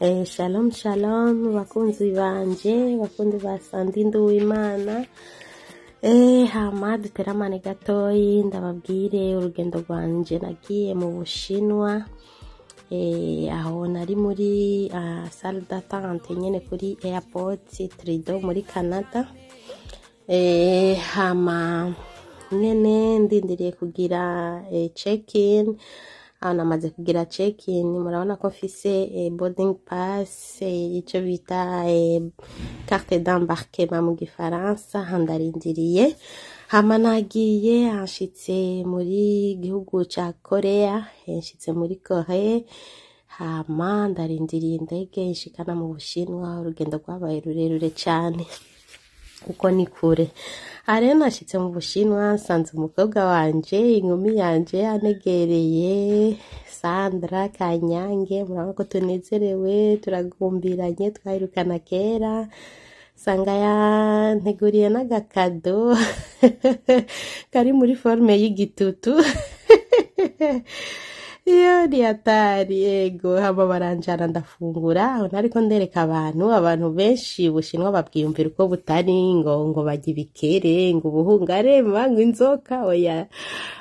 Shalom shalom bakunzi banje, bakunzi ba Sandy Nduwimana. Hama duteramane gatoyi ndababwire urugendo rwanje nagiye mu Bushinwa. Aho nari muri salle d'attente nyene kuri airport Trudeau muri Canada. Hama nyene ndindiriye kugira check in. Aho namaze kugira check in, murabona ko mfise boarding pass, ico bita carte d'embarquement mu gifaransa. Ndarindiriye, hama nagiye nshitse muri gihugu ca Korea, nshitse muri Corée, hama ndarindiriye indege inshikana mu Bushinwa. Urugendo rwabaye rurerure cane kuko ni kure. Aha rero nashitse mu Bushinwa, nsanze umukobwa wanje, inkumi yanje yanegereye, Sandra Kanyange. Murabona ko tunezerewe, turagumbiranye, twahirukana kera. Sanga yanteguriye n'agakado kari muri forme y'igitutu. Iyo ni hatari. Ego, hama baranjana ndafungura. Aho nariko ndereka abantu benshi Ubushinwa babwiyumvira uko butari, ngo barya ibikere, ngo ubuhungarema, ngo inzoka. Oya,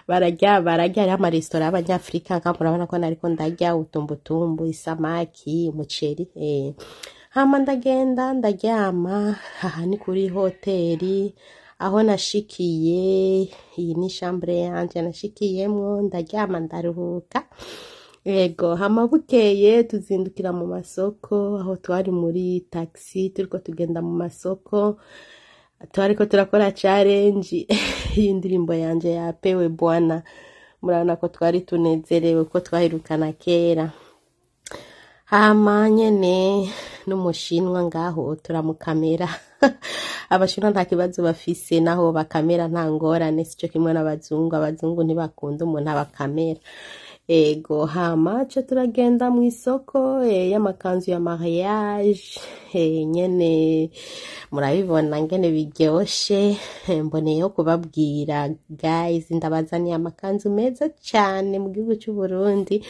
bararya, bararya. Hariho amaresitora y'abanyafrika nka murabona ko nariko ndarya utumbutumbu, isamaki, umuceri. Hama ndagenda ndaryama. Aha ni kuri hoteli aho nashikiye. Iyi ni chambre yanje nashikiyemwo, ndaryama ndaruhuka. Ego, hama bukeye tuzindukira mu masoko, aho twari muri taxi turiko tugenda mu masoko, twariko turakora challenge y'indirimbo yanje ya Pewe Bwana. Murabona ko twari tunezerewe ko twahirukana kera. Hama nyene n'umushinwa ngaho turamukamera. Abashinwa nta kibazo bafise, naho bakamera nta ngorane, sico kimwe n'abazungu. Abazungu ntibakunda umuntu abakamera. Ego, hama ca turagenda mu isoko y'amakanzu ya mariage. Nyene murabibona ngene biryoshe. Mboneyeho kubabwira guys, ndabazaniye amakanzu meza cane mu gihugu c'u Burundi,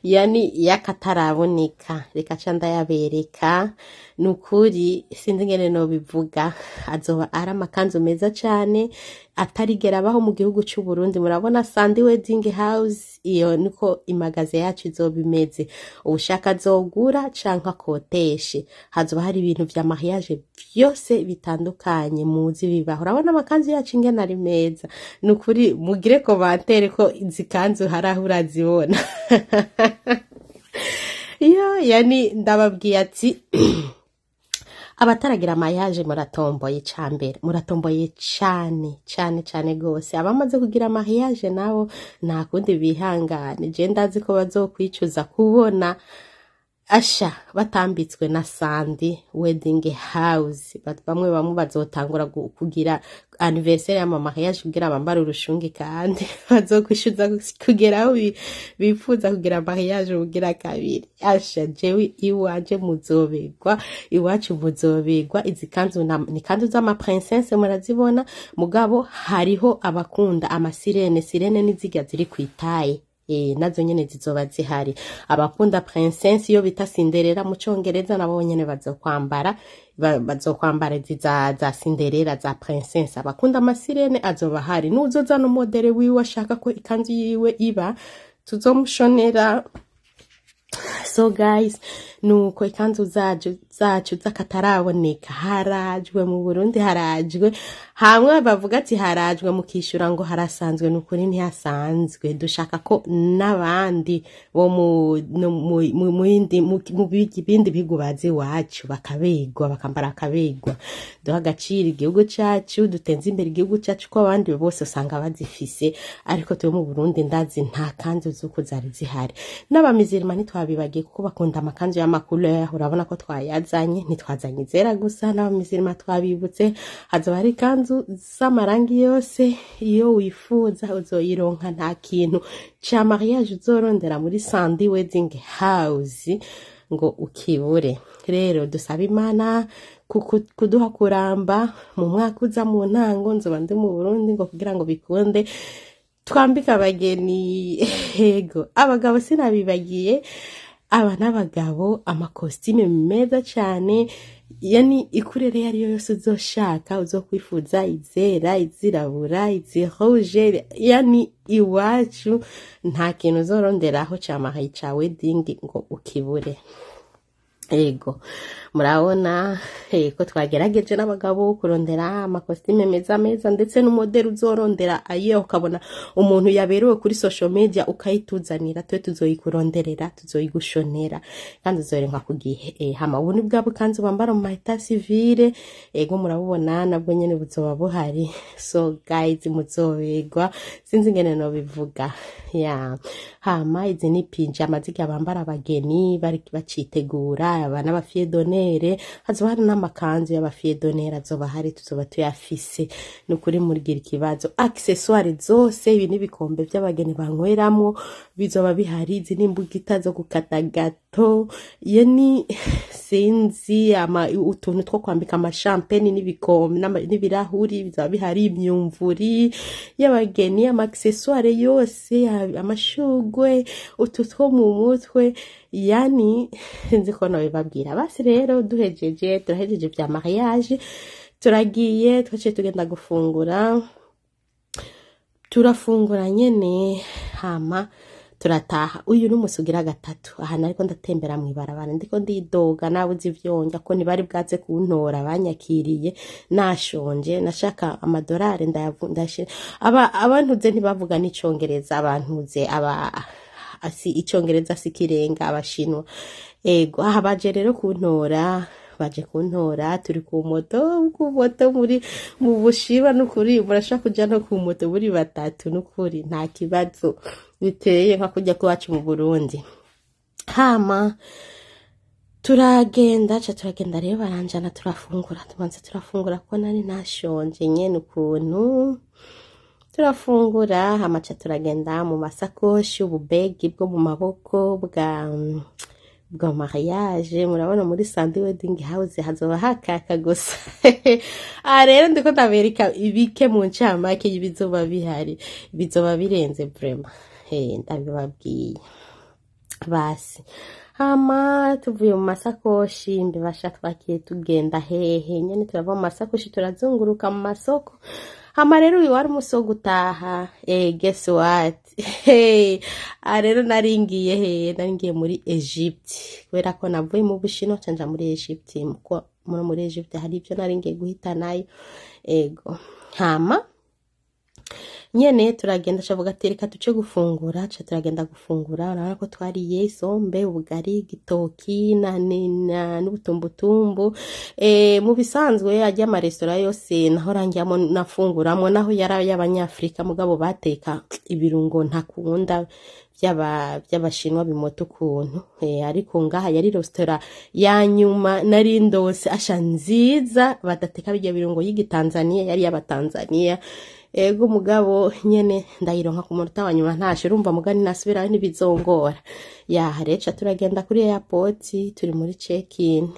yani y'akataraboneka. Reka ca ndayabereka. Nukuri sinzi ngene nobivuga, azoba ari amakanzu meza cane atarigera abaho mu gihugu c'u Burundi. Murabona Sandy Wedding House, iyo niko imagaze yacu izoba imeze. Ushaka azogura canke akoteshe, hazoba hari ibintu vya mariage vyose bitandukanye muzi bibaho. Urabona amakanzu yacu ingene ari meza. Nukuri mugire commentaire ko izi kanzu hari aho urazibona. Iyo yani ndababwiye ati abataragira mariage muratomboye. Cambere muratomboye cane cane cane gose. Abamaze kugira mariage nabo nta kundi, bihangane. Je ndazi ko bazokwicuza kubona asha batambitswe na Sandy Wedding House. Bamwe bamwe bazotangura kugira anniversaire y'ama mariage kugira bambare urushungi, kandi bazokwishuza kugera aho bifuza kugira mariage ubugira kabiri. Asha jewe iwanje muzobegwa, iwacu muzobegwa. Izi kanzu ni kanzu z'ama princesse, murazibona. Mugabo hariho abakunda ama sirène. Sirène nizirya ziri kwitaye, nazo nyene zizoba zihari. Abakunda princesse, iyo bita Cinderella mu congereza, nabo nyene bazokwambara, bazokwambara izi za Cinderella, za princesse. Abakunda ama sirène azoba hari. Nuzoza n'u modèle wiwe ashaka ko ikanzu yiwe iba, tuzomushonera. So guys, nuko ikanzu zacu z'akataraboneka harajwe mu Burundi, harajwe. Hamwe bavuga ati harajwe, mukishura ngo harasanzwe. Nukuri ntihasanzwe. Dushaka ko n'abandi bo mu no mu mu mu yindi mu bindi bihugu bazi iwacu bakabegwa, bakambara bakabegwa. Duha agaciro igihugu cacu, dutenze imbere igihugu cacu, ko abandi bose usanga bazifise, ariko twe mu Burundi ndazi nta kanzu z'uko zari zihari. N'abamizirima ntitwabibagiye, kuko bakunda amakanzu y'ama couleur. Urabona ko twayazanye, ntitwazanye izera gusa, n'abamizirima twabibutse. Hazoba hari ikanzu z'amarangi yose, iyo wifuza uzoyironka. Nta kintu ca mariage uzorondera muri Sandy Wedding House ngo ukibure. Rero dusaba Imana kuduha kuramba. Mu mwaka uza mu ntango nzoba ndi mu Burundi, ngo kugira ngo bikunde twambike abageni. Ego, abagabo sinabibagiye. Aba n'abagabo, amakositime meza cane, yani ikurere iyo ariyo yose uzoshaka, uzokwifuza, izera, izirabura, izi rouge, yani iwacu nta kintu uzoronderaho ca mariage, ca wedding ngo ukibure. Ego, murabona ko twagerageje n'abagabo kurondera amakositime meza meza, ndetse n'umodeli uzorondera ayo ukabona umuntu yaberewe kuri social media ukayituzanira, twe tuzoyikuronderera, tuzoyigushonera kandi uzorenka ku gihe. Hama ubu ni bwa bukanzu bambara mu ma état civil. Ego, murabubona, nabwo nyene buzoba buhari. So guys, muzoberwa, sinzi ingene nobivuga ya. Hama izi ni pinjama zirya bambara abageni bari bacitegura, aba n'aba filles d'honneur. Hazoba hari n'amakanzu y'aba filles d'honneur, azoba hari, tuzoba tuyafise. Ni ukuri murigira ikibazo, accessoires zose, ibi n'ibikombe by'abageni banyweramwo bizoba bihari. Izi ni imbugita zo gukata gâteau, iyo ni sinzi ama utuntu two kwambika ama champagne n'ibikombe n'ibirahuri bizoba bihari, imyumvuri y'abageni, ama accessoires yose, amashugwe, utu two mu mutwe, yani sinzi ko nobibabwira. Basi rero duhejeje, turahejeje vya mariage, turagiye, twaciye tugenda gufungura, turafungura nyene, hama turataha. Uyu ni umusi ugira gatatu. Aha nariko ndatembera mw'ibarabara, ndiko ndidoga nabuze ivyonja ko ntibari bwaze kuntora, banyakiriye nashonje, nashaka amadolari ndayashira. Aba abantuze ntibavuga n'icongereza, abantuze aba asi icongereza si kirenga, abashinwa. Ego, aha baje rero kuntora, baje kuntora turi ku moto, ku moto muri mu Bushiba. N'ukuri murashobora kuja no ku moto muri batatu, n'ukuri nta kibazo biteye nka kurya kwacu mu Burundi. Hama turagenda, ca turagenda rero, baranjana, turafungura, tubanza turafungura kuko nari nashonje nyene ukuntu. Turafungura, hama ca turagenda mu masakoshi, ububegi bwo mu maboko bwa mariage. Murabona muri Sandy Wedding House hazoba hakaka gusa. Aha rero ndiko ndabereka ibike mu ncamake y'ibizoba bihari, bizoba birenze vraiment, ndabibabwiye. Basi hama tuvuye mu masakoshi, mbibasha twakiye tugenda hehe nyene, turava mu masakoshi, turazunguruka mu masoko. Hama rero uyu wari umusi wo gutaha. Guess what? Hey, aha rero naringiye he? Naringiye muri Egypt, kubera ko navuye mu Bushinwa nca muri Egypt, kuko muri Egypt hari ibyo naringiye guhitanayo. Ego, hama nyene turagenda, cavuga ati reka tuce gufungura, ca turagenda gufungura. Urabona ko twariye isombe, ubugari, igitoki n'ubutumbutumbu. Mu bisanzwe ajya amaresitora yose naho rangiyamo nafunguramwo, naho yari ay'abanyafrika, mugabo bateka ibirungo ntakunda by'abashinwa bimota ukuntu. Ariko ngaha yari resitora ya nyuma nari ndose asha nziza badateka bijya birungo y'igitanzania, yari y'abatanzania. Ego, mugabo nyene ndayironka ku munota wa nyuma, ntashe urumva mugani nasubirayo ntibizongora. Ya reca turagenda kuri airport, turi muri check-in.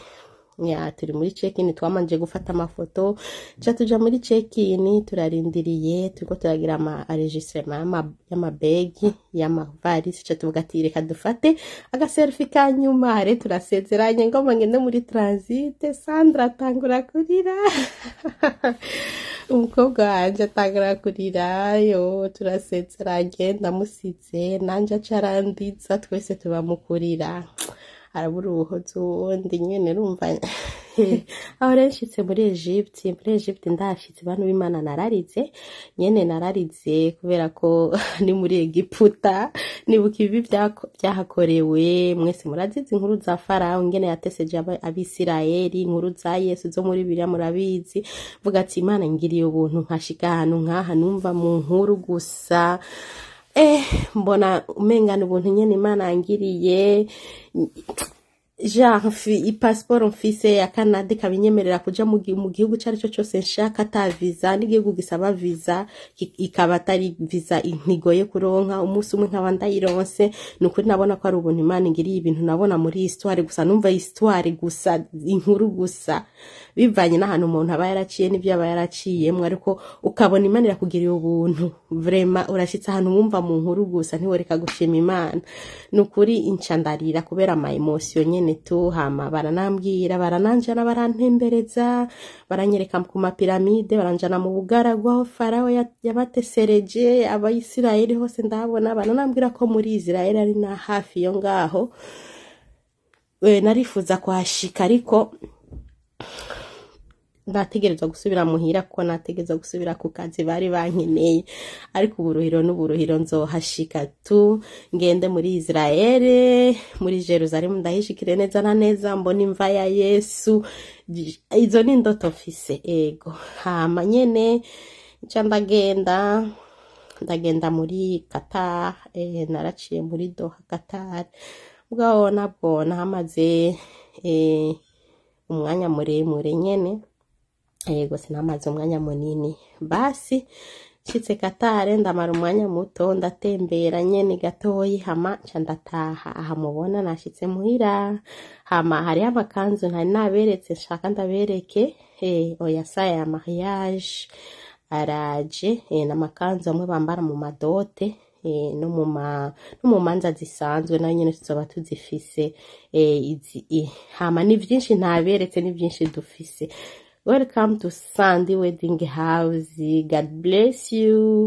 Ya, turi muri check-in, twamanje gufata amafoto, ca tuja muri check-in, turarindiriye, turiko turagira ama enregistrement y'amabegi, y'amavarisi, ca tuvuga ati reka dufate aga selfie ka nyuma. Hare turasezeranye, ngoma ngende muri transit, Sandra atangura kurira, umukobwa wanje atangura kurira. Yo, turasezeranye, ndamusize, nanje aca arandiza, twese tuba mu kurira, arabura ubuhozi uwundi nyene urumva. Aho rero nshitse muri Egypte, muri Egypte ndashitse, bantu b'Imana, nararize nyene, nararize kubera ko ni muri Egiputa, nibuka ibibi vyahakorewe. Mwese murazizi inkuru za Farawo ingene yateseje Abisirayeli, inkuru za Yesu zo muri Bibiliya murabizi. Vuga ati Imana ngiriye ubuntu nkashika ahantu nkaha numva mu nkuru gusa, mbona umengana ubuntu nyene Imana yangiriye. Genre ipasiporo mfise ya Canada ikaba inyemerera kuja mu gihugu ico arico cose nshaka ata visa, n'igihugu gisaba visa ikaba atari visa ntigoye kuronka, umunsi umwe nkaba ndayironse. Ni ukuri nabona ko ari ubuntu Imana ingiriye. Ibintu nabona muri histoire gusa, numva histoire gusa, inkuru gusa, bivanye n'ahantu umuntu aba yaraciye n'ibyo aba yaraciyemwo, ariko ukabona Imana irakugiriye ubuntu, vraiment urashitse ahantu wumva mu nkuru gusa, ntiworeka gushima Imana. Ni ukuri inca ndarira kubera ama émotion nyene tu. Hama baranambwira, barananjana, barantembereza, baranyereka ku mapiramide, baranjana mu bugaragwa aho Farawo yabatesereje Abayisiraheli, hose ndahabona. Baranambwira ko muri Israeli ari na hafi yo ngaho. Narifuza kuhashika, ariko nategerezwa gusubira muhira kuko nategerezwa gusubira ku kazi, bari bankeneye. Ariko uburuhiro n'uburuhiro nzohashika tu, ngende muri Israele, muri Jerusalemu, ndahishikire neza na neza, mbona imva ya Yesu. Izo ni indoto mfise, ego. Hama nyene nca ndagenda muri Qatar. Naraciye muri Doha, Qatar, bwaho nabwo nahamaze umwanya muremure nyene. Yego, sinamaze umwanya munini. Basi nshitse Qatar ndamara umwanya muto, ndatembera nyene gatoyi, hama nca ndataha. Aha mubona nashitse muhira. Hama hariho amakanzu ntari naberetse, nshaka ndabereke. Oya, saya ya mariage araje. N'amakanzu amwe bambara mu madote no mu manza zisanzwe, nayo nyene tuzoba tuzifise. Izi hama ni vyinshi ntaberetse, ni vyinshi dufise. Welcome to Sandy Wedding House. God bless you.